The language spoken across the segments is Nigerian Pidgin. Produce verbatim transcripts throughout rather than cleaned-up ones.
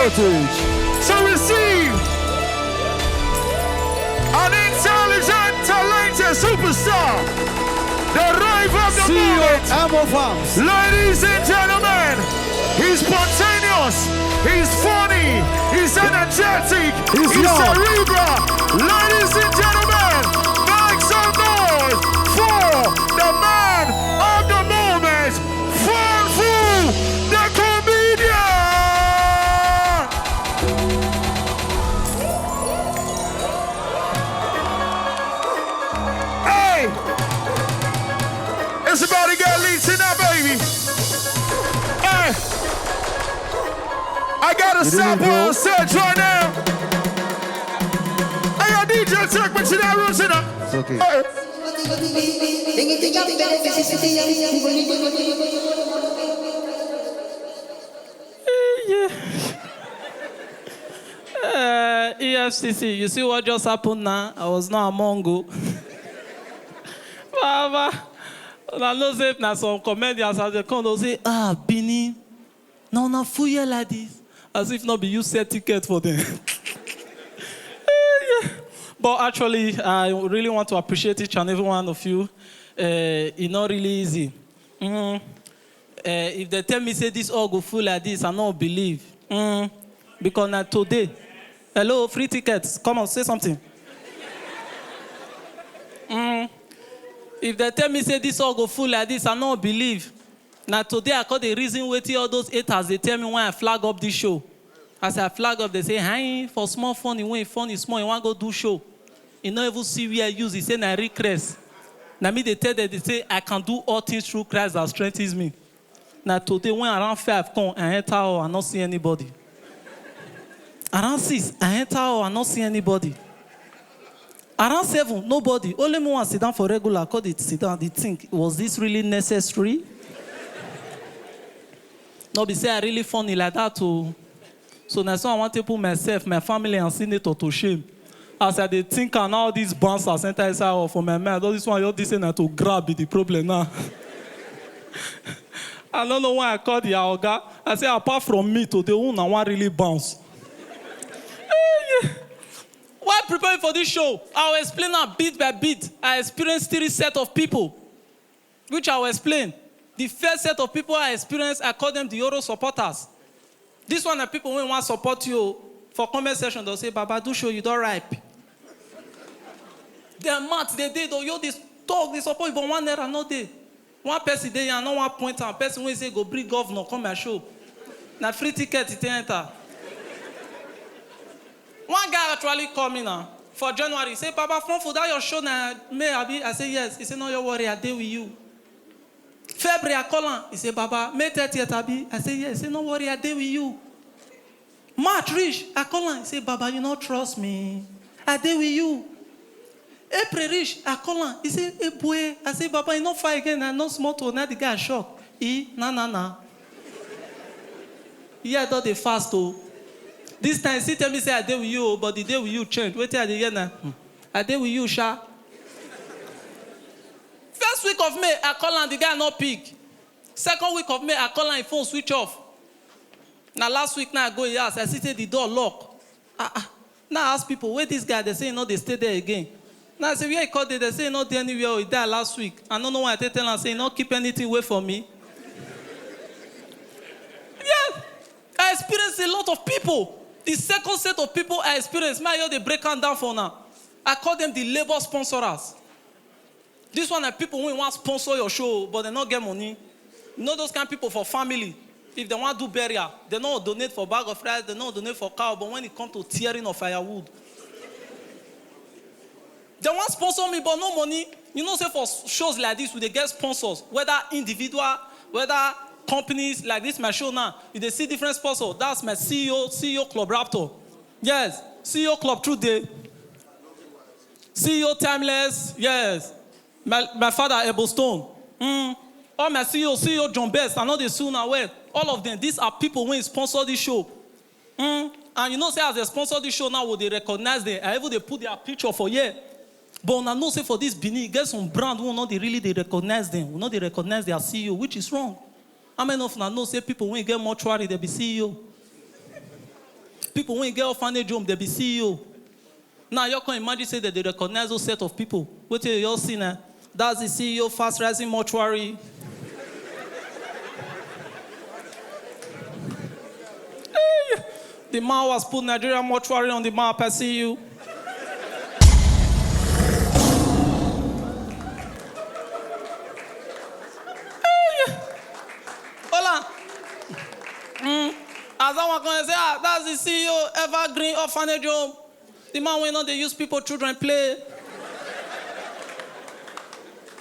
Footage. So receive an intelligent, talented superstar, the rival of the C E O moment. Amo Farms. Ladies and gentlemen, he's spontaneous, he's funny, he's energetic, he's young. Cerebral. Ladies and gentlemen, make some noise for the man of the moment, Fun Fool, the comedian. Hey! It's about to get lit tonight, baby. Hey! I got a sample on stage right now. Hey, yo, D J, take me to that room, sit up. It's okay. Hey. Yeah. Uh, E F C C, you see what just happened now? I was not among you. Baba, I know say if na some comedians as they come, they'll say, "Ah, Benin, now na full year like this." As if not be you set ticket for them. Eh, yeah. But actually, I really want to appreciate each and every one of you. Uh, it's not really easy. Mm. Eh, if they tell me say this all go full like this, I no believe. Mm, because na today. Hello, free tickets. Come on, say something. Mm. If they tell me say this all go full like this, I no believe. Na today I call the reason wetin all those haters they tell me when I flag up this show. As I flag up, they say, "Hi, for small funny, when funny small, you want go do show." You no even see where I use it, say na request. Na me they tell them, they say, "I can do all things through Christ that strengthens me." Now today when around five come, I enter hall, I not see anybody. Around six, I enter hall, I not see anybody. Around seven, nobody. Only me one sit down for regular, call it sit down, they think, was this really necessary? No be say I really funny like that too. So na so I want to put myself, my family and senator to shame. As I dey think and all these bouncers enter inside hall for my mind, all this one, all this thing na to grab be the problem now. I don't know why I call the oga. I say, "Apart from me today, who na one really bounce?" While preparing for this show, I'll explain am bit by bit. I experienced three set of people, which I'll explain. The first set of people I experienced, I call them the Oro supporters. This one are people who want support you for comment section. They'll say, "Baba, do show you don't ripe." They're mad, they did, oh, you this talk, this support, but one naira no dey. One person dey here, no one point am. Person wey say go bring governor come my show. Na free ticket e take enter. One guy actually call me now for January. He say, "Baba, Fun Food, that your show na May, abi?" I say, "Yes." He say, "No, your worry, I dey with you." February, I call am. He say, "Baba, May thirtieth, abi?" I say, "Yes." He say, "No worry, I dey with you." March reach, I call am. He say, "Baba, you no trust me. I dey with you." April reach, I call am. He say, "Hey, boy." I say, "Baba, you no fire again. I no small to." Now the guy shock. He, na, na, na. Yeah, don dey fast o. This time, still tell me say I dey with you o, but the day with you change. Wetin I dey hear na, "Hmm, I dey with you, sha." First week of May, I call am, the guy no pick. Second week of May, I call am, him phone switch off. Na last week now I go him house, I see say the door lock. Ah, ah. Now I ask people, "Where this guy?" They say he no dey stay there again. Now I say, "Where he call dey?" They say he no dey anywhere, oh, he die last week. I no know why I take tell am say he no keep anything away for me. Yes, I experience a lot of people. The second set of people I experience, my, I dey break am down for now. I call them the labor sponsorers. This one na people wey wan sponsor your show, but dem no get money. You know those kind people for family, if dem wan do burial, dem no donate for bag of rice, dem no donate for cow, but when it come to tearing of firewood, dem wan sponsor me, but no money. You know say for s-, shows like this, we dey get sponsors, whether individual, whether companies. Like this my show now, you dey see different sponsors. That's my C E O, C E O Club Raptor. Yes, C E O Club True Day. C E O Timeless, yes. My, my father, Ebostone. Mm. All my C E O, C E O John Best, I know they soon aware. All of them, these are people wey sponsor this show. Mm. And you know, say as they sponsor this show now, we dey recognize them. I even dey put their picture for here. But una know say for this Benin, e get some brand wey no dey really dey recognize them. We no dey recognize their C E O, which is wrong. How many of una know say people wey get mortuary, they be C E O? People wey get orphanage home, they be C E O. Now you can imagine say that they recognize those set of people. Wait till you all see now. That's the C E O, fast rising mortuary. Hey, the man was put Nigeria mortuary on the map. I see you. Hey, hola. Mm. As that one come say, ah, that's the C E O, Evergreen Orphanage Home. The man wey no dey use people children play.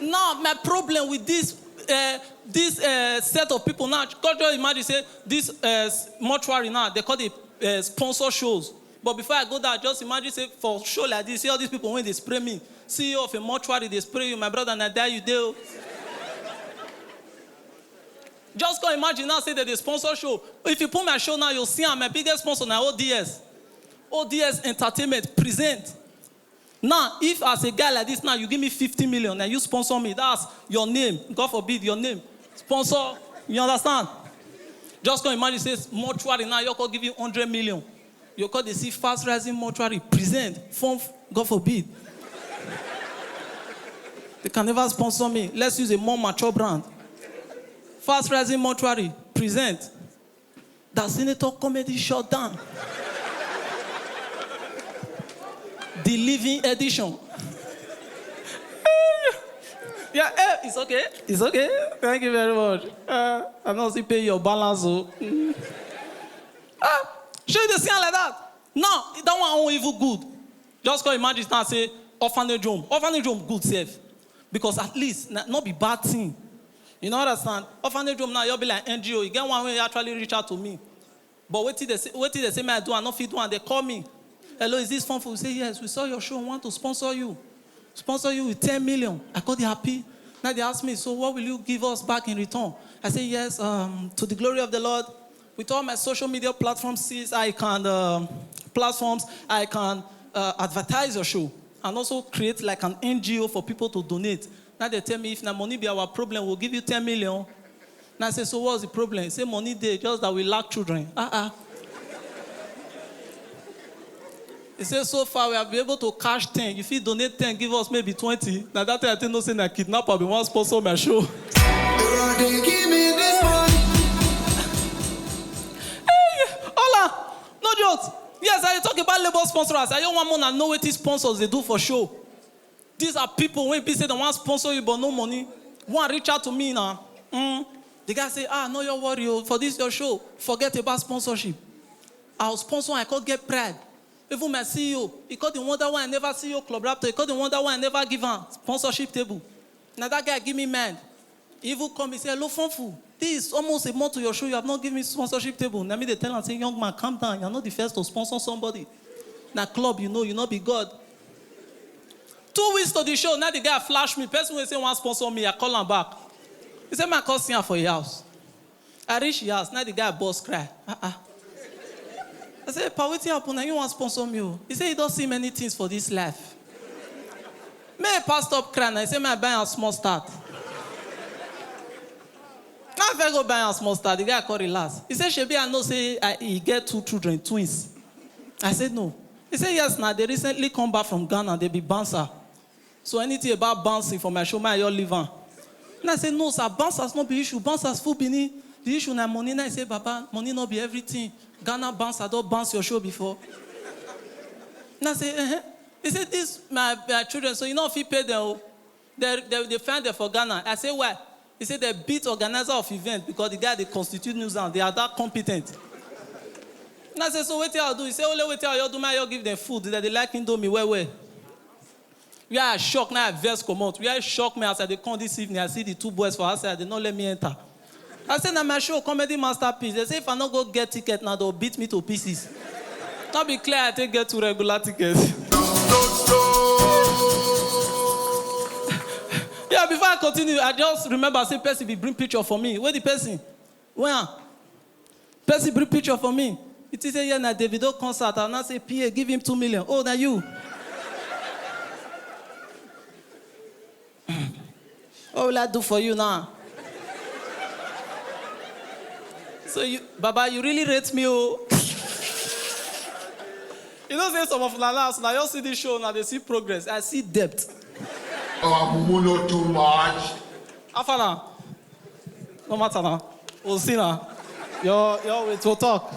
Now, my problem with this, uh, this uh, set of people now, God just imagine say this uh, mortuary now, they call it uh, sponsor shows. But before I go there, just imagine say for show like this, see all these people when they spray me. C E O of a mortuary, they spray you, my brother, na die you dey. Just go imagine now, say that they sponsor show. If you put my show now, you'll see I'm my biggest sponsor now, O D S. O D S Entertainment present. Now, if as a guy like this now, you give me fifty million and you sponsor me, that's your name. God forbid your name. Sponsor, you understand? Just go imagine, say mortuary now, you could give you hundred million. You could they see fast rising mortuary present. Form, God forbid. They can never sponsor me. Let's use a more mature brand. Fast rising mortuary present. The Senator comedy shut down. The living edition. Yeah, eh, it's okay. It's okay. Thank you very much. Uh, I'm not still paying your balance, so. Mm. Ah, show you the scene like that. Now, that one won't even good. Just go imagine now, say, orphanage home. Orphanage home good safe. Because at least, na- not be bad thing. You know what I understand? Orphanage home now, you'll be like N G O. You get one way you actually reach out to me. But wait till they say, wait till they say, man, I do, I not fit do, and they call me. Hello, is this fun for you? Say, yes, we saw your show, we want to sponsor you. Sponsor you with ten million. I got happy. Now they ask me, so what will you give us back in return? I say, yes, um, to the glory of the Lord. With all my social media platforms, since I can, um platforms, I can uh, advertise your show and also create like an N G O for people to donate. Now they tell me if na money be our problem, we'll give you ten million. Now I say, so what's the problem? He say money day, just that we lack children. Uh-uh. He said, so far we have been able to cash ten. If you donate ten, give us maybe twenty. Now that time I think no say na kidnapper be one sponsor my show. They give me this money. Hey, hola, no jokes. Yes, I talk about labor sponsors. I don't want more than know what these sponsors they do for show. These are people when people say they want sponsor you but no money. One reach out to me now. Mm. The guy say, ah, no, your worry oh, for this your show. Forget about sponsorship. I'll sponsor. I can't get pride. Even my C E O, he called the wonder why I never C E O Club Raptor. He called the wonder why I never give him sponsorship table. Now that guy give me mind. He even come, he say, hello, Fonfu. This is almost a month to your show. You have not given me sponsorship table. Now me they tell him, say, young man, calm down. You're not the first to sponsor somebody. Now club, you know, you not be God. Two weeks to the show, now the guy flash me. Person will say, one sponsor me. I call him back. He said, my cousin for your house. I reach the house, now the guy boss cry. Uh-uh. I say, pa, wetin happen? Now you want sponsor me? Oh? He say he don't see many things for this life. May I pass stop cry now. He say, may I buy a small start. Now if I go buy a small start, the guy call relax. He say, Shebi, I know say I, he get two children, twins. I said, no. He said, yes, now they recently come back from Ghana. They be bouncer. So anything about bouncing for my show, my your liver. And I say, no, sir, bouncers not be issue. Bouncers full bini. The issue na money. And I say, Baba, money not be everything. Ghana bouncer don't bounce your show before. And I say, uh-huh. He said, this my, my children, so you know if he pay them, oh, they, they, they find them for Ghana. I say, why? He said they beat organizer of event because the guy they constitute news and they are that competent. And I say, so what I'll do? He say, only what I'll do, my you give them food. That they like Indomie well well. Where I shock now, I vex comot. Where I shock me as I dey come this evening, I see the two boys for outside, they not let me enter. I say, na my show, comedy masterpiece. They say if I not go get ticket now, they'll beat me to pieces. Not be clear, I take get two regular tickets. Yeah, before I continue, I just remember say person be bring picture for me. Where the person? Where? Person bring picture for me. It is a year na Davido concert. I now say, P A, give him two million. Oh, now you. What will I do for you now? So, you, Baba, you really rate me, oh. You know say some of una now, as una just see this show, una dey see progress. I see depth. Our mumu no too much. Afana, no matter now. We'll see now. Your your wait, we'll talk.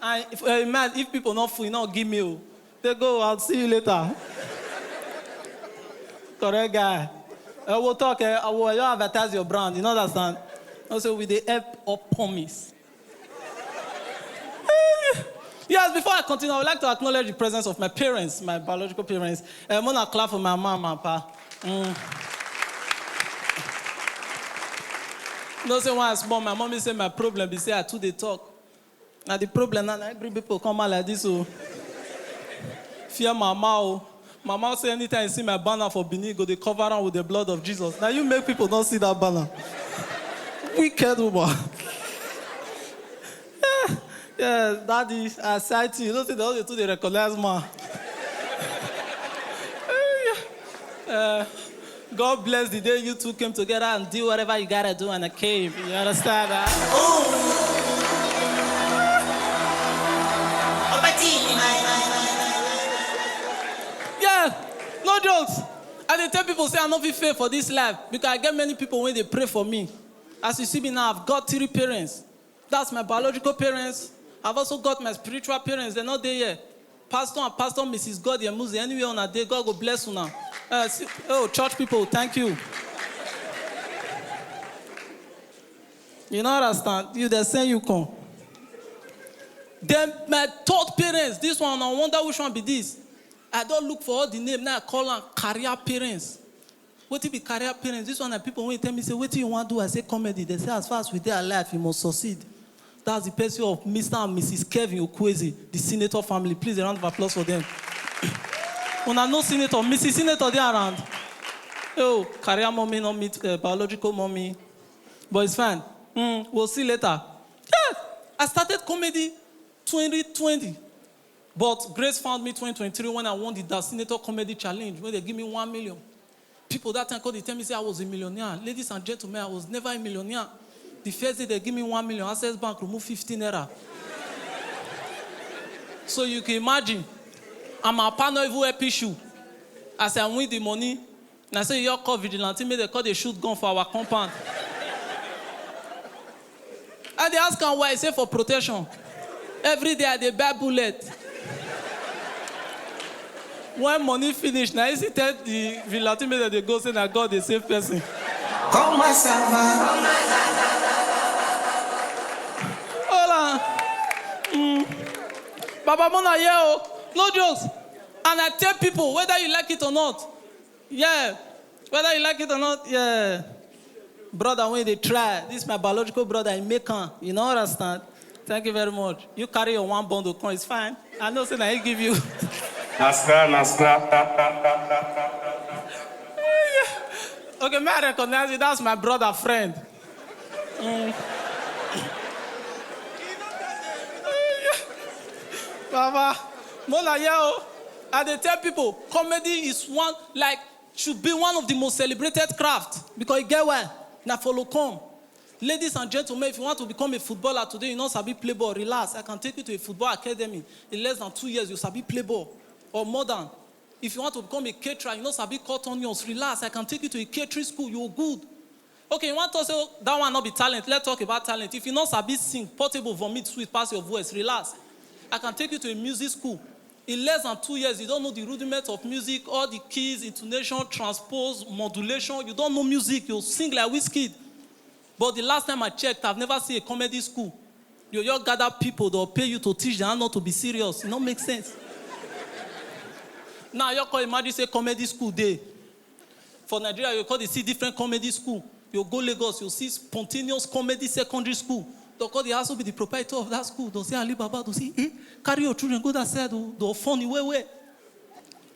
And if, uh, man, if people not free, not give me. Oh. They go, I'll see you later. Correct guy. Uh, we'll talk. Uh, I will advertise your brand. You know understand? Also, with the help of promise. Yes, before I continue, I would like to acknowledge the presence of my parents, my biological parents. Uh, Mona clap for my mom and pa. Mm. You know, say when I small, my mommy say my problem be say I too dey talk. Na the problem na, na every people come out like this o. Fear mama o. Mama say anytime you see my banner for Benin, go dey cover am with the blood of Jesus. Na you make people don see that banner. Wicked woman. Yeah, yeah, daddy, I sight you. You know say they all dey too dey recognize man. Uh, God bless the day you two came together and do whatever you gotta do and I came. You understand that? Yeah, no jokes. I dey tell people say I no fit fail for this life because I get many people wey dey pray for me. As you see me now, I've got three parents. That's my biological parents. I've also got my spiritual parents. They're not there yet. Pastor and Pastor Missus God Yemuzi, anywhere on a day, God go bless you now. Uh, see, oh, church people, thank you. You know what I stand? You they send you come. Then my third parents, this one, I wonder which one be this. I don't look for all the name, now I call them career parents. Wetin be career parents? This one na people wey tell me say wetin you wan do, I say comedy. They say as far as we dey alive, you must succeed. That's the person of Mister and Missus Kevin Okwueze, the Senator family. Please, a round of applause for them. Una know Senator, Missus Senator dey around. Oh, career mommy no meet uh, biological mommy, but it's fine. Mm, we'll see later. Yeah, I started comedy twenty twenty, but Grace found me twenty twenty-three when I won the Da Senator Comedy Challenge, where they give me one million. People that time called, they tell me say I was a millionaire. Ladies and gentlemen, I was never a millionaire. The first day they give me one million, Access Bank remove fifteen naira. So you can imagine, I'm a panel even help issue. As I win the money, and I say you call vigilante, make they call they shoot gun for our compound. I dey ask am why, he say for protection. Every day I dey buy bullet. When money finish, na he still tell the vigilante make dem dey go say na God dey save person. Come my servant. Hold on. Mm. Baba Mona here o, no jokes. And I tell people whether you like it or not. Yeah, whether you like it or not, yeah. Brother, when they try, this is my biological brother in Macon. You know what I stand? Thank you very much. You carry your one bundle, come, it's fine. I know say na he give you. Nasra, nasra. Okay, may I recognize you? That's my brother friend. Mm. Baba, Mola, yeah, oh. I dey tell people, comedy is one, like, should be one of the most celebrated craft because e get why. Na follow come. Ladies and gentlemen, if you want to become a footballer today, you no sabi play ball, relax. I can take you to a football academy. In less than two years, you sabi play ball or more than. If you want to become a caterer, you no sabi cut onions, relax. I can take you to a catering school, you're good. Okay, you want to say, oh, that one not be talent. Let's talk about talent. If you no sabi sing, Portable Vomit sweet pass your voice, relax. I can take you to a music school. In less than two years, you don't know the rudiments of music, all the keys, intonation, transpose, modulation. You don't know music, you sing like Wizkid. But the last time I checked, I've never seen a comedy school. You just gather people that will pay you to teach them how not to be serious. It don't make sense. Now you can imagine say comedy school dey. For Nigeria, you call the see different comedy school. You go Lagos, you see Spontaneous Comedy Secondary School. They call the house will be the proprietor of that school. They'll say Alibaba, they'll say, eh, carry your children, go that side, oh, they'll funny way way.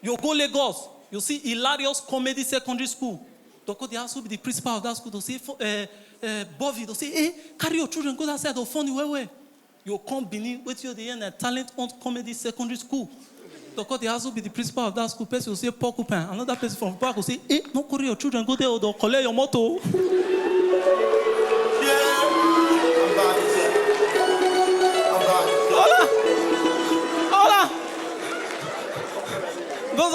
You go Lagos, you see Hilarious Comedy Secondary School. They call the house will be the principal of that school. They'll say, uh, uh, Bobby, they'll say, eh, carry your children, go that side, they'll funny way way. You come Benin, wait till the end, Talent Hunt Comedy Secondary School. They call the house will be the principal of that school. Person will say, Porcupine. Another person from back will say, eh, no carry your children, go there, or they'll collect your motor. Yeah. I'm back. I'm back. Hola!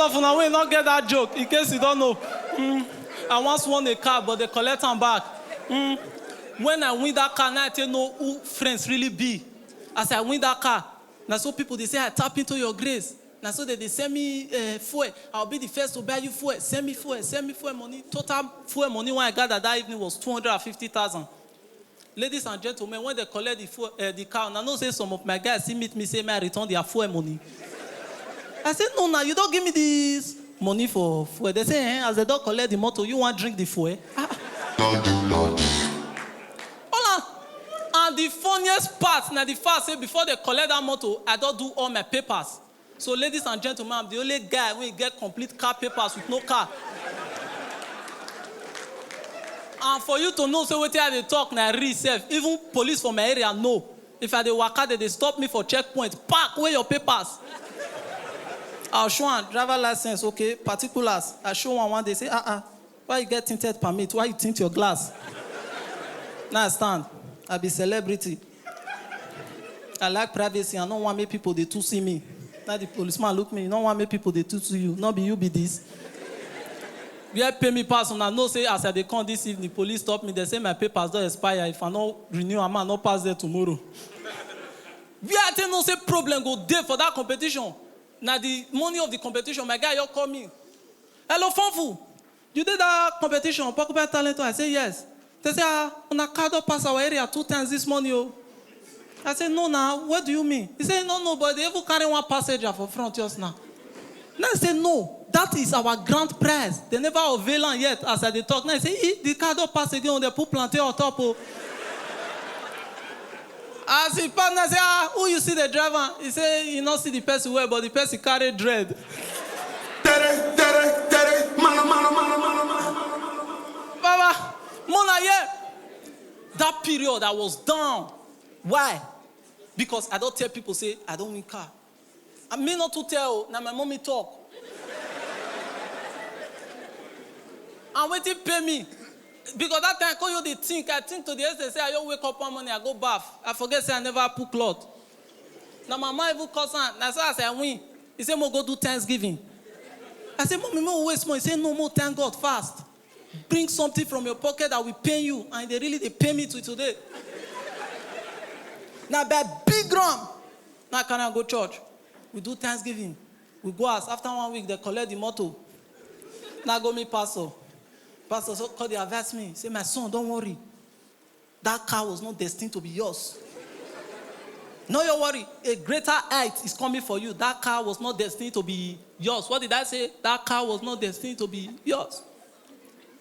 Of una wey no get that joke, in case you don't know. Mm. I once won a car, but they collect am back. Mm. When I win that car, now I take know who friends really be. As I win that car, now so people they say I tap into your grace. Now so they, they send me uh, fuel. I'll be the first to buy you fuel. Send me fuel. Send me fuel money. Total fuel money when I gather that evening was two hundred and fifty thousand. Ladies and gentlemen, when they collect the fuel, uh, the car, I know say some of my guys see meet me say, "May I return their fuel money?" I said, "No, now you don't give me this money for fuel." They say, eh, as they don't collect the motor, you want drink the fuel? Ah. Hola. And the funniest part, now the fact say before they collect that motor, I don't do all my papers. So, ladies and gentlemen, I'm the only guy wey get complete car papers with no car. And for you to know, say wetin I dey talk na real sef. Even police for my area know. If I dey waka, they dey stop me for checkpoint. Park, where your papers? I'll show am driver license, okay, particulars. I show one one day, say, ah ah, why you get tinted permit? Why you tint your glass? Now I stand. I be celebrity. I like privacy. I don't want make people they to see me. Now the policeman look me. You don't want make people they to see you. Not be you be this. Where pay me pass, and I know say as I dey come this evening, police stop me. They say my papers don't expire. If I no renew, I might not pass there tomorrow. Where I tell no say problem go there for that competition. Now the money of the competition, my guy, you call me. Hello, Fonfu. You did that competition, Porcupine Talent? I say yes. They say, ah, una car don pass our area two times this morning, oh. I say, no, now, what do you mean? He say, no, no, but they even carry one passenger for front just now. Now I say, no, that is our grand prize. They never avail am yet as I dey talk. Now I say, eh, the car don pass again, oh, they put plantain on top, oh. As he partner say, ah, who you see the driver? He say, you not see the person well, but the person carry dread. Tere, tere, tere, mana, mana, mana, mana, mana, mana, mana, mana. Baba, Mona, yeah. That period, I was down. Why? Because I don't tell people, say, I don't win car. I mean not to tell, now my mommy talk. And wetin pay me. Because that time, I call you the think. I think to the extent say, I just wake up one morning, I go bath. I forget say I never put cloth. Now my mind even cause am. Now so as I win, he say, mo go do Thanksgiving. I say, mommy, mo waste money. He say, no, mo thank God fast. Bring something from your pocket that will pay you. And they really, they pay me to today. Now by big ram, now can I go church? We do Thanksgiving. We go house. After one week, they collect the motor. Now go meet pastor. Pastor so call the advise me. Say, my son, don't worry. That car was not destined to be yours. No, you worry. A greater height is coming for you. That car was not destined to be yours. What did I say? That car was not destined to be yours.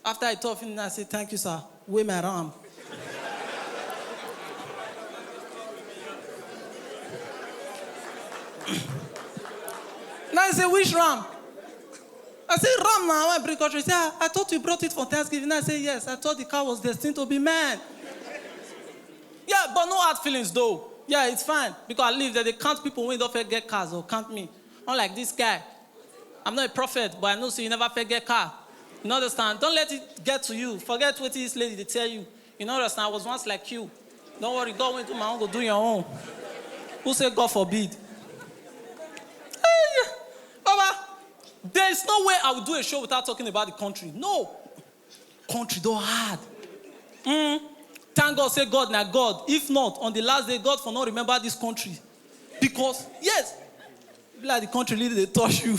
After I talk finish, I say, thank you, sir. Weigh my ram. Now I say, which ram? I say, ram now. I bring country. He say, ah, I thought you brought it for Thanksgiving. I say, yes. I thought the car was destined to be mine. Yeah, but no hard feelings though. Yeah, it's fine. Because I live there, they count people when don't get cars or count me. Unlike this guy. I'm not a prophet, but I know so you never forget car. You know understand? Don't let it get to you. Forget what this lady they tell you. You know understand? I was once like you. Don't worry, God went to my own, go do your own. Who said God forbid? Hey, Baba, there is no way I will do a show without talking about the country. No. Country don't hard. Mm. Thank God, say God na God. If not, on the last day, God for not remember this country. Because, yes, like the country leader, they touch you.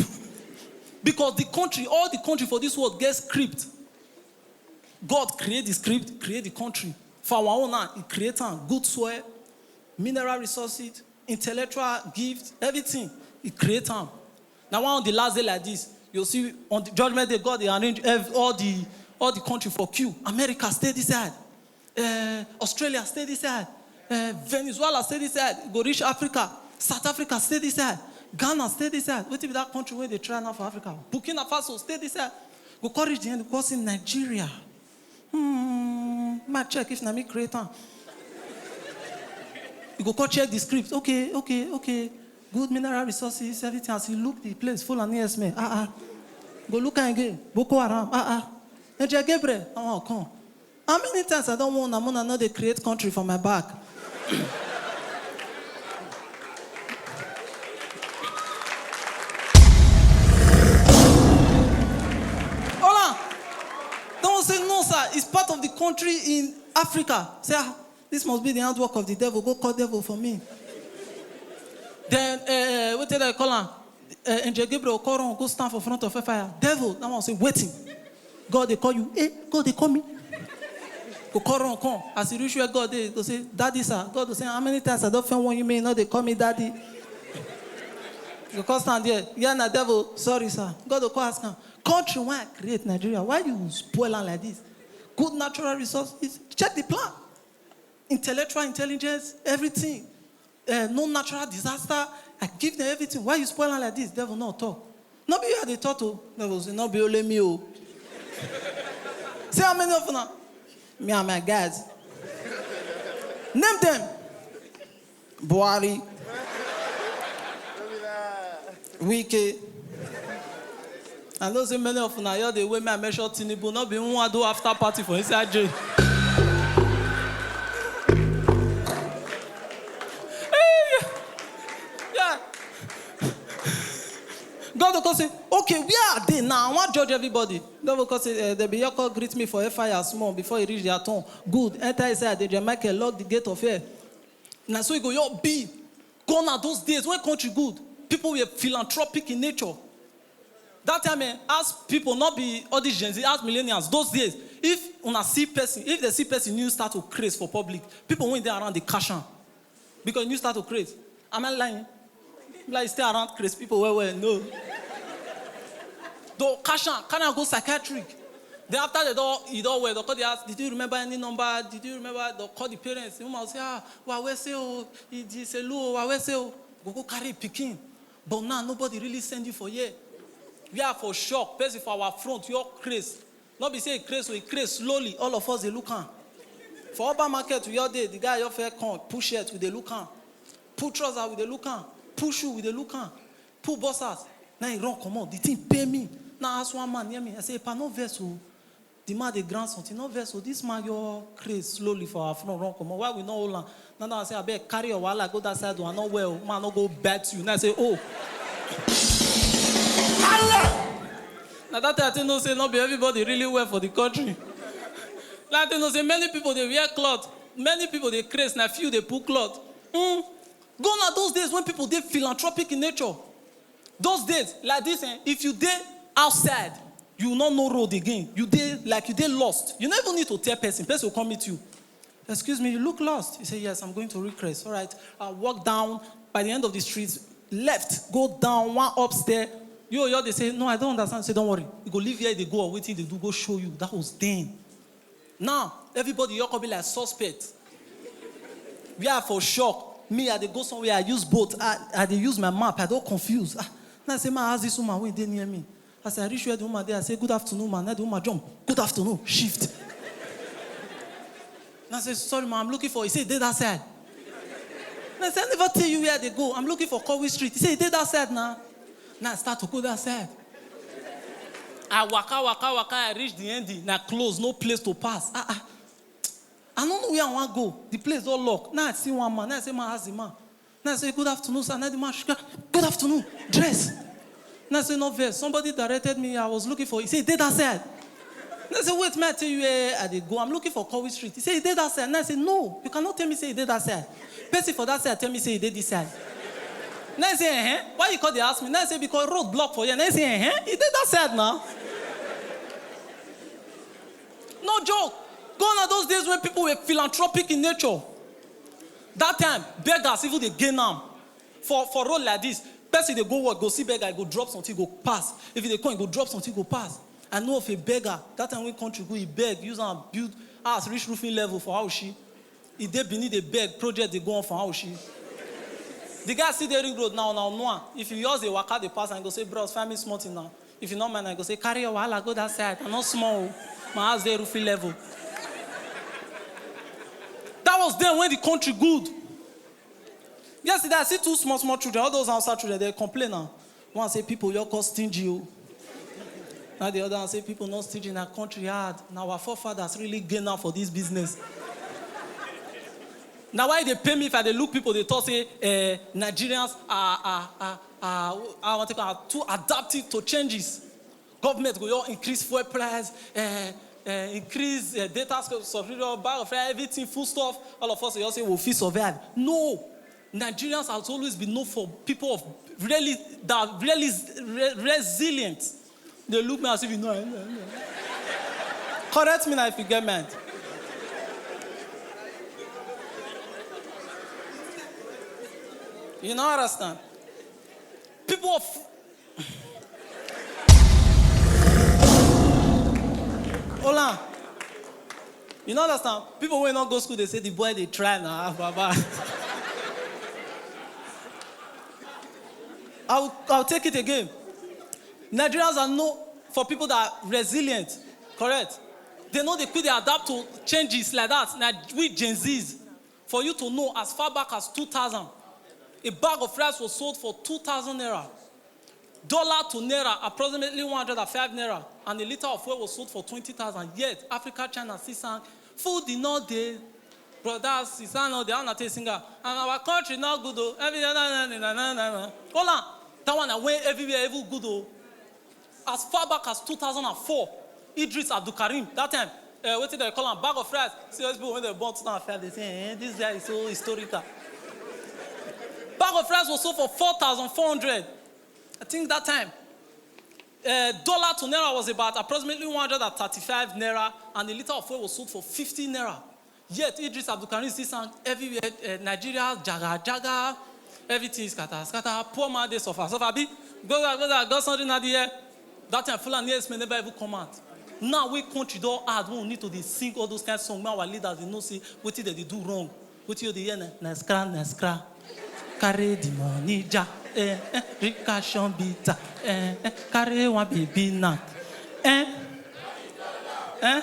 Because the country, all the country for this world gets script. God create the script, create the country. For our own now, he create am. Good soil, mineral resources, intellectual gift, everything. He create am. Now, on the last day like this, you see, on the judgment day, God, they arrange ev- all the all the country for queue. America, stay this side. Uh, Australia, stay this side. Uh, Venezuela, stay this side. Go reach Africa. South Africa, stay this side. Ghana, stay this side. What if that country where they try now for Africa? Burkina Faso, stay this side. Go come reach the end, go see Nigeria. Hmm, ma check if na me create am. You go come check the script. Okay, okay, okay. Good mineral resources, everything. As you look the place, full and yes, man. Ah ah. Go look am again. Boko Haram. Ah ah. Angel Gabriel. I want come. How many times I don't want Namona not they create country for my back? country in Africa. Say, ah, this must be the handwork of the devil. Go call devil for me. Then, uh, what did I call him? Uh, Angel Gabriel call on, go stand for front of fire. Devil, that one say, waiting. God, they call you. Eh, God, they call me. Go call on, come. As you reach where God, they go say, Daddy, sir. God will say, how many times I don't find one you may not, they call me daddy. You come stand there. Yeah, na devil. Sorry, sir. God will call ask him, country, why I create Nigeria? Why you spoil am like this? Good natural resources. Check the plan. Intellectual intelligence, everything. Uh, no natural disaster. I give them everything. Why you spoil am like this? Devil no talk. No be you are the thought o. Devil say, no be only me o. Say how many of una? Me and my guys. Name them. Buhari. Wike. I know say many of una here dey wey me I mention Tinubu, no be who I do after party for inside jail. Hey, yeah. God go come say, okay, where are they now? I wan judge everybody. God go come say, eh, they be here, come greet me for F I R small before e reach their turn. Good, enter inside, Angel Michael lock the gate of hell. Na so e go your be. Gone are those days when country good, people were philanthropic in nature. That time, eh, ask people, not be all these Gen Z, ask millennials. Those days, if una see person, if they see person new start to craze for public, people wey dey around dey cash am because new start to craze. Am I lying? Like stay around craze people well well, no. Though cash am, carry am go psychiatric. Then after they don, e don well, they call the ask, did you remember any number? Did you remember? They call the parents. The woman say, ah, wa we say oh, e di se lu o, wa we say oh. Go go carry pikin. But now nobody really send you for here. We are for shock. Person for our front, your craze. Not be say e craze, so e craze slowly. All of us dey look am. For upper market, we all dey. The guy your fair come, push shirt, we dey look am. Pull trouser, we dey look am. Pull shoe, we dey look am. Pull boxers. Now he run comot. The thing pay me. Now ask one man near me. I say, pa no vex o. The man dey grant something. No vex o. This man your craze slowly for our front run comot. Why we no hold am? Now now I say, abeg carry your wahala go that side o. I no well o. Man no go bet you. Now I say, oh. Allah! Now that time I think no say no be everybody really well for the country. Like I think no say many people dey wear cloth. Many people dey craze. Na few dey pull cloth. Mm. Gone are those days when people dey philanthropic in nature. Those days, like this, eh, if you dey outside, you no know road again. You dey like you dey lost. You no even need to tell person. Person will come meet you. Excuse me, you look lost. You say, yes, I'm going to Request. All right, I'll walk down by the end of the street, left, go down one upstairs. You, you dey say, no, I don't understand. Say, don't worry. You go leave here, they go or wetin they do, go show you. That was then. Now, everybody, you come be like suspect. We are for shock. Me, I dey go somewhere, I use boat, I, I dey use my map, I don confuse. Ah, now I say, man, ask this woman wey dey near me. As I reach where the woman dey, I say, good afternoon, man. Now the woman jump, good afternoon, shift. Now I say, sorry, man, I'm looking for. He say, dey that side. Now I say, I never tell you where they go. I'm looking for Cowe Street. He say, dey that side now. Now I start to go that side. I waka, waka, waka, I reach the end, na close, no place to pass. Ah, ah. I no know where I wan go. The place don lock. Now I see one man. Now I say, man, ask the man. Now I say, good afternoon, sir. Now the man, good afternoon. Dress. Now I say, no vex. Somebody directed me. I was looking for. He say, dey that side. Now I say, wait, man, I tell you where I dey go. I'm looking for Cowe Street. He say, he dey that side. Now I say, no, you cannot tell me say he dey that side. Person for that side tell me say he dey this side. Now I say, eh? Why you call dey ask me? Now I say, because road block for here. Now I say, eh? He dey that side now. No joke. Gone are those days when people were philanthropic in nature. That time, beggars even dey gain am. For, for road like this, person dey go work, go see beggar, go drop something, go pass. If he dey come, he go drop something, go pass. I know of a beggar. That time when country go, he beg, use am build house, reach roofing level for Aushi. He dey Benin, dey beg, project dey go on for Aushi. The guy still dey Ring Road now, now, no one. If you just dey waka, dey pass, and go say, bros, find me small thing now. If you no mind, I go say, carry your wahala, go that side. I no small o. My house dey roofing level. That was then when the country good. Yesterday, I see two small, small children. All those outside children, they complain now. One say, people, your cost stingy o. Now the other one say, people not stingy in our country hard. Now our forefathers really gain now for this business. Now why they pay me if I dey look people, they talk say, eh, Nigerians are, are, are, are, I want to call, are too adaptive to changes. Government go all increase fuel price, eh, uh, increase uh, data sub- subscription, bag of fry, everything, full stuff. All of us, you say, "We'll fit survive." No. Nigerians has always been known for people of really, that are really re- resilient. They look me as if you know. Correct me now if you get mad. You know, understand? People of Ola, you know, understand? People wey no go school, they say the boy they try now, baba. I'll, I'll take it again. Nigerians are known for people that are resilient, correct? They know they could adapt to changes like that. Now, we Gen Zs, for you to know, as far back as two thousand, a bag of rice was sold for two thousand naira. Dollar to naira, approximately one hundred and five naira, and a liter of fuel was sold for twenty thousand. Yet, Africa, China, still sang, "Food is not there." Brothers, sister, no, they are not a singer. And our country not good, though. Every na, na, na, na, na, na. Hold on. That one, I went everywhere, even good, though. As far back as two thousand and four, Idris Abdulkarim, that time, uh, what did they call him? Bag of rice. See those people when they born two thousand and five, they say, "Eh, this guy is so historical." Bag of rice was sold for four thousand four hundred. I think that time, uh, dollar to naira was about approximately one hundred and thirty-five naira, and a liter of fuel was sold for fifty naira. Yet Idris Abdulkarim still sang everywhere, uh, "Nigeria, jaga, jaga, everything is scatter, scatter, poor man, they suffer, suffer." Be, go there, go there, go something at the air. That time, Fulani X-Men never even come out. Now, we country door hard, we need to dey sing all those kind of songs. Now, our leaders, they know, see, what did they do wrong? What you dey hear na, na scra, na scra. Carry the money, ja, eh, eh, recashion bitter, eh, eh, carry one baby knock, eh, eh.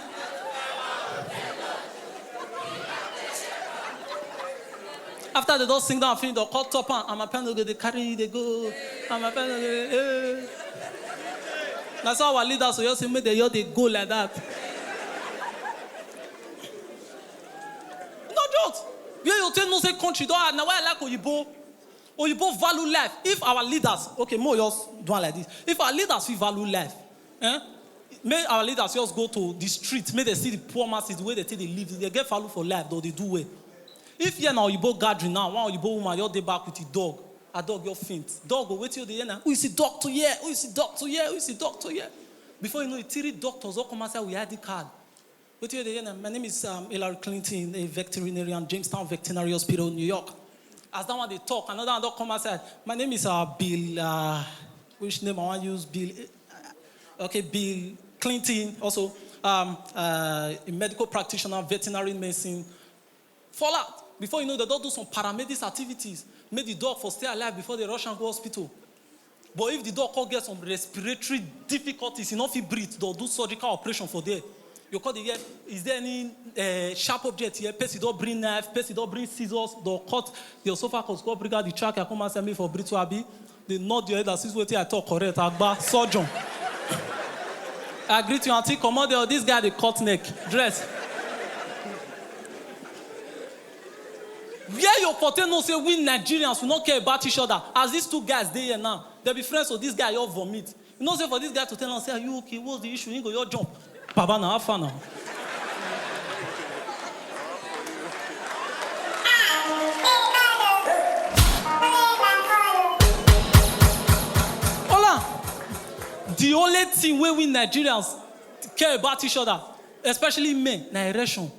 After they don't sing down, finish, they'll call top and my pen go, they carry you, they go. And my pen go, eh. That's how our leaders will just say, "Make the year they go like that." No joke. Where you take no say country don't hard. Now why I like Oyibo? Oyibo value life. If our leaders, okay, more just do one like this. If our leaders we value life, eh? May our leaders just go to the street, may they see the poor masses, the way they take they live, they get value for life, though they do well. If here now Oyibo gathering now, one Oyibo woman, your day back with the dog, a dog, your faint. Dog go wait till the end. Who is the doctor here? Who is the doctor here? Who is the doctor here? Before you know it, three doctors all come and say, "We had the card." Wait till the end. My name is um, Hillary Clinton, a veterinarian, Jamestown Veterinary Hospital, New York. As that one they talk, another one don't come outside. "My name is uh, Bill, uh, which name I want to use? Bill, uh, okay, Bill Clinton, also um, uh, a medical practitioner, veterinary medicine." Fallout. Before you know, they don't do some paramedics activities. Make the dog for stay alive before they rush and go hospital. But if the dog can get some respiratory difficulties, you know, if he breathe, they'll do surgical operation for there. You call the hear, "Is there any uh, sharp object here?" Person don't bring knife, person don't bring scissors, they'll cut the esophagus, go bring out the trachea, come and send me for breathe to Abi. They nod your head as if wetin I talk correct. Agba, surgeon. I greet you, auntie. Come out there. This guy, they cut neck, dress. Where your potato know say we Nigerians will not care about each other? As these two guys they here now, they be friends with this guy, your vomit. You know, say for this guy to tell us, say, "Are you okay? What's the issue?" You go, your jump. Baba, na how far now? Hola! The only thing where we Nigerians care about each other, especially men, na erection.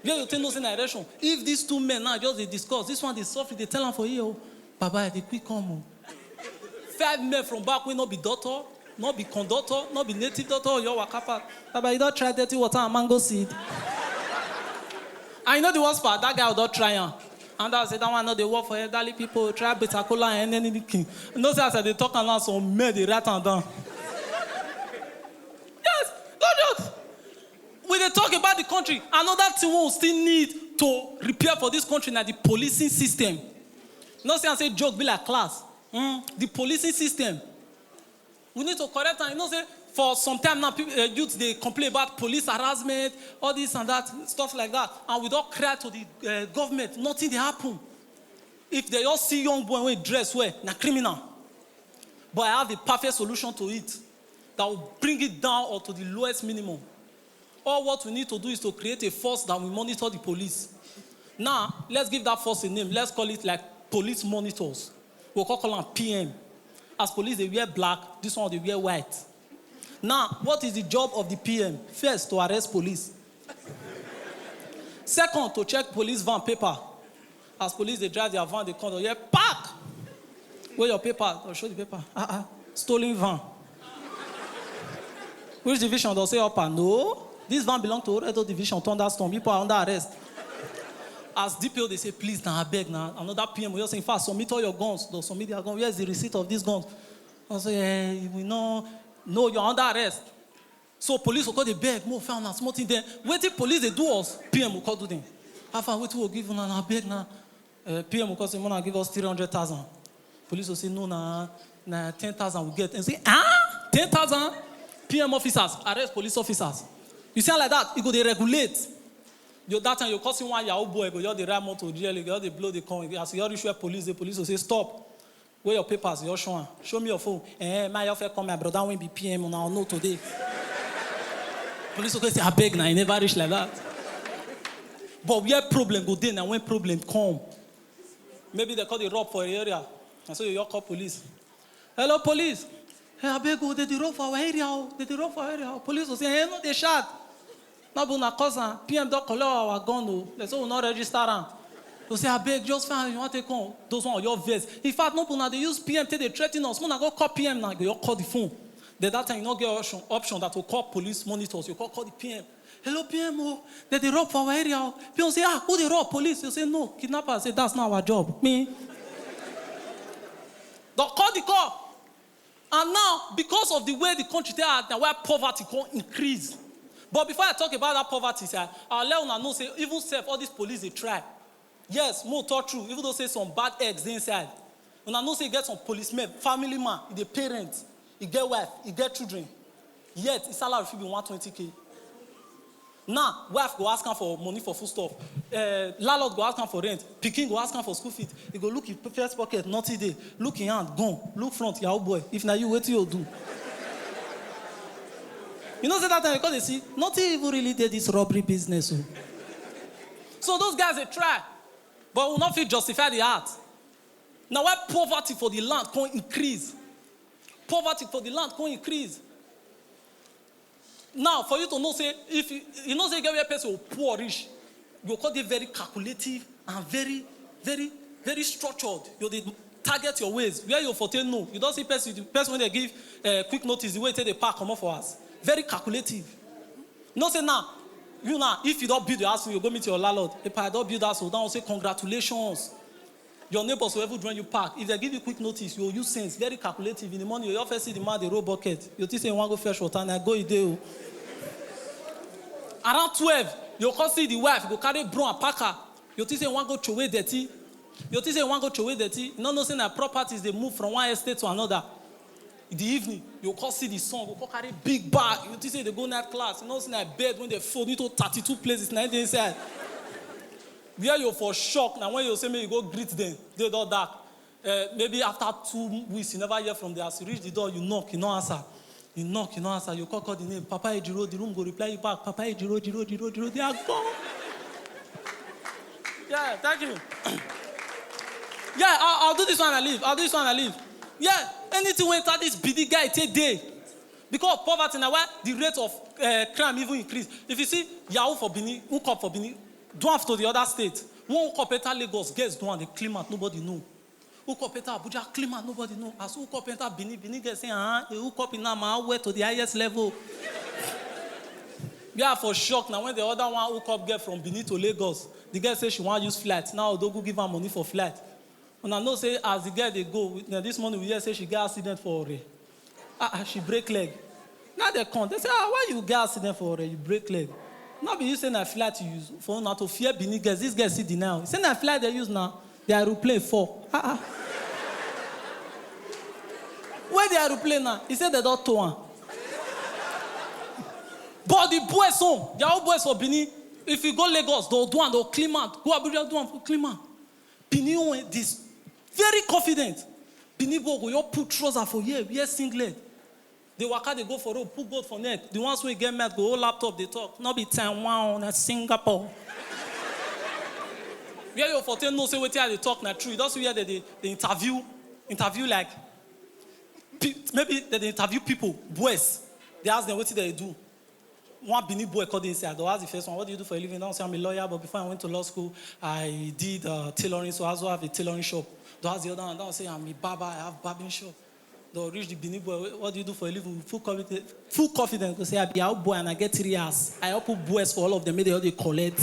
Where you take no say na erection? If these two men now just they discuss, this one they softly they tell him for you, "Oh, Baba, they quick come." Oh. Five men from back will not be daughter, not be conductor, not be native daughter, your wakapa. "Baba, you don't try dirty water and mango seed." I know the worst part, that guy will not try him. And I say that one not the work for elderly people, try bitter cola and anything. You know, say as they talk and now some men they write am down. Yes, no joke. We dey talk about the country. Another thing we still need to repair for this country na the policing system. No say I say joke be like class. Mm, the policing system. We need to correct am. You know say for some time now, people, uh, youth dey complain about police harassment, all this and that, stuff like that. And we don't cry to the uh, government, nothing dey happen. If they all see young boy wey dress well, na criminal. But I have the perfect solution to it that will bring it down or to the lowest minimum. All what we need to do is to create a force that will monitor the police. Now, let's give that force a name. Let's call it, like, police monitors. We'll call, call them P M. As police, they wear black, this one, they wear white. Now, what is the job of the P M? First, to arrest police. Second, to check police van paper. As police, they drive their van, they come, they hear, "Park! Where your paper?" They'll show the paper. "Ah, ah, stolen van." "Which division?" They'll say, "Upper." "No. This van belong to Oredo Division, Thunderstorm. People are under arrest." As D P O, they say, "Please, now, I beg, now." Another P M will say, "In fact, submit all your guns." They'll submit their guns. "Where is the receipt of these guns?" I say, "Eh, we know. No, you're under arrest." So police will call the beg, "Mo found a small thing there." Wetin police they do us, P M will call do them. "How far, wetin will give una, na beg na." Uh, P M will call say, "Mona, give us three hundred thousand." Police will say, "No, na, na ten thousand we get." And say, "Ah, ten thousand?" P M officers arrest police officers. You see, like that, it go dey regulate. You, that time, you call see one Yahoo boy, go just dey ride motor, G L A, go just dey blow the con. As you reach where police, the police will say, "Stop. Where your papers?" You show am. "Show me your phone." "Eh, my officer come, my brother, when be P M, now no today." Police will say, "I beg, now, I never reach like that." But where problem go dey, now when problem come, maybe they call the rob for the area. And so you call police. "Hello, police. Hey, I beg, oh, they dey rob for our area, oh. They dey rob for our area, oh." Police will say, "Eh, no, they shot. No be una cause am. P M don collect our gun, oh. They say we no register am." They say, "I beg, just fine, you want to come?" Those one, your vex. In fact, no be una dey use P M take dey threaten us. Una go call P M now. You call the phone. Then that time, you no get option, option that to call police monitors. You call, call the P M. "Hello, P M, oh. They dey rob for our area, oh." P M say, "Ah, who dey rob? Police?" You say, "No, kidnappers." Say, "That's not our job." Me. Don't call the call. And now, because of the way the country take hard, now where poverty can increase. But before I talk about that poverty, sir, I'll let una know say even self, all these police they try. Yes, more talk true, even though say some bad eggs dey inside. Una know say e get some policemen, family man, e dey pay rent, e get wife, e get children. Yet, his salary fit be one twenty K. Now, wife go ask am for money for foodstuff. Uh, landlord go ask am for rent. Pikin go ask am for school fees. He go look his first pocket, nothing dey. Look him hand, gone. Look front, yahoo boy. If na you, wetin you do? You know, say that time, because they see, nothing even really did this robbery business, oh. So those guys, they try. But we no fit justify the act. Now, why poverty for the land can increase? Poverty for the land can increase. Now, for you to know, say, if you, you know, say, get where person will poor rich, you call it very calculative and very, very, very structured. You dey target your ways. Where you for take know? You don't see person, the person when they give uh, quick notice, the way take the park come off for us. Very calculative. No say now, you now, if you don't build your house, you go meet your landlord. If I don't build house, so now say congratulations. Your neighbors will even join you park. If they give you quick notice, you use sense, very calculative. In the morning, you first see the man, the road bucket. You think say you want go fetch water, and I go e dey o. Around twelve, you come see the wife, go carry broom and pack her. You think say you want go throw away dirty. You think say you want go throw away dirty. You no know say na properties they move from one estate to another. In the evening, you come see the son, go come carry big bag. You think say they go night class. You know say na bed when they fold into thirty-two places, na dey inside. Where you for shock, now when you say me you go greet them, they don't dark. Uh, maybe after two weeks, you never hear from them. As you reach the door, you knock, you no answer. You knock, you no answer. You call, call the name. Papa Ejiro, the room go reply you back. Papa Ejiro, Jiro, Jiro, Jiro, they are gone. Yeah, thank you. Yeah, I'll, I'll do this one and I leave. I'll do this one and I leave. Yeah, anything wey enter this bidi guy take dey. Because of poverty, na why the rate of uh, crime even increase. If you see Yahoo for Benin, hook up for Benin, do am to the other state. One hook up enter Lagos, girls do am, they clean out, nobody know. Hook up enter Abuja, clean out, nobody know. As hook up enter Benin, Benin girls say, ah, they hook up in Nama, where to the highest level. We are for shock now when the other one hook up girl from Benin to Lagos. The girl say she want use flight. Now Odogu give her money for flight. Una know say as the girl dey go, with, na this morning we hear say she get accident for Ore. Ah, ah, she break leg. Now they come, they say, ah, why you get accident for Ore? You break leg. No be you say na flight you use. For una to fear Benin girls, this girl still deny. Say na flight they use now. The aeroplane fall. Ah, ah. Where the aeroplane now? He said they don't tow am. But the boys home, they are all boys for Benin. If you go Lagos, they'll do am, they'll clean am. Go Abuja, do am, clean am. Benin own this very confident. Benin boy go just put trouser for here, wear singlet. Dey waka dey go for road, put gold for neck. The ones wey get mouth go hold laptop dey talk. No be Taiwan, na Singapore. Where you for take know say wetin I dey talk na true? You don see where they dey dey interview, interview like pe- maybe they dey interview people, boys. They ask them wetin they dey do. One Benin boy call dey inside. They ask the first one, "What do you do for a living?" Don say, "I'm a lawyer, but before I went to law school, I did uh, tailoring, so I also have a tailoring shop." They ask the other one, don say, "I'm a barber, I have barbing shop." They reach the Benin boy, "What do you do for a living?" Full confidence, full confidence go say, "I be out boy and I get three house. I open boys for all of them, make they all dey collect."